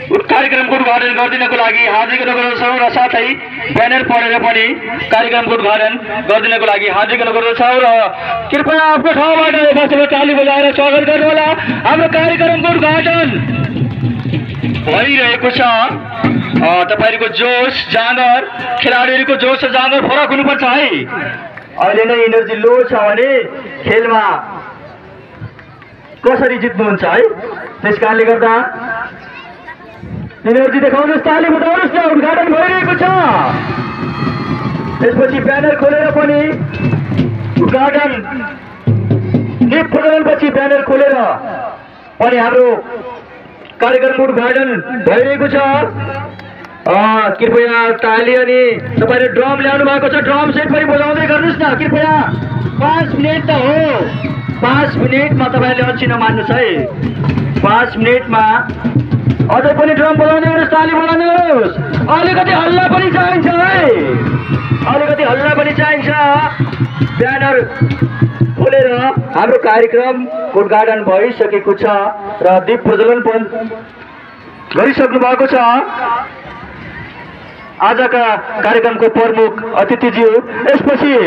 कार्यक्रमको उद्घाटन गरिदिनको लागि हार्दिक अनुरोध छौँ र साथै ब्यानर पढेर पनि कार्यक्रमको उद्घाटन गरिदिनको लागि हार्दिक अनुरोध छौँ र कृपया आफ्नो ठाउँबाट बसेर ताली बजाएर स्वागत गर्नुहोला। हाम्रो कार्यक्रमको उद्घाटन भइरहेको छ। तपाईहरुको जोश जाँगर, खेलाडीहरुको जोश र जाँगर फरक हुनुपर्छ है। अहिले नै एनर्जी लो छ भने खेलमा कसरी जित्नुहुन्छ है। त्यसकारणले गर्दा एनर्जी देखाउनुहोस्, ताली बजाउनुहोस् न। उद्घाटन भइरहेको छ। त्यसपछि ब्यानर खोलेर पनि उद्घाटन दीप प्रज्वलनपछि ब्यानर खोलेर पनि हाम्रो कार्यक्रमको उद्घाटन भइरहेको छ। कृपया ताली अनि तपाईले ड्रम ल्याउनु भएको छ, ड्रम सेट पनि बजाउँदै गर्नुहोस् न कृपया। 5 मिनेट त हो, 5 मिनेटमा तपाईले अल्छी नमान्नुहोस् है। 5 मिनेटमा अझै पनि ड्रम बजाउँदै गर्नुहोस्, ताली बजाउनुहोस्। अलिकति हल्ला पनि चाहिन्छ है, अलिकति हल्ला पनि चाहिन्छ। ब्यानर खोलेर हाम्रो कार्यक्रमको उद्घाटन भइसकेको छ र दीप प्रज्वलन पनि गरिसक्नु भएको छ। आजका कार्यक्रमको प्रमुख अतिथिज्यू यसपछि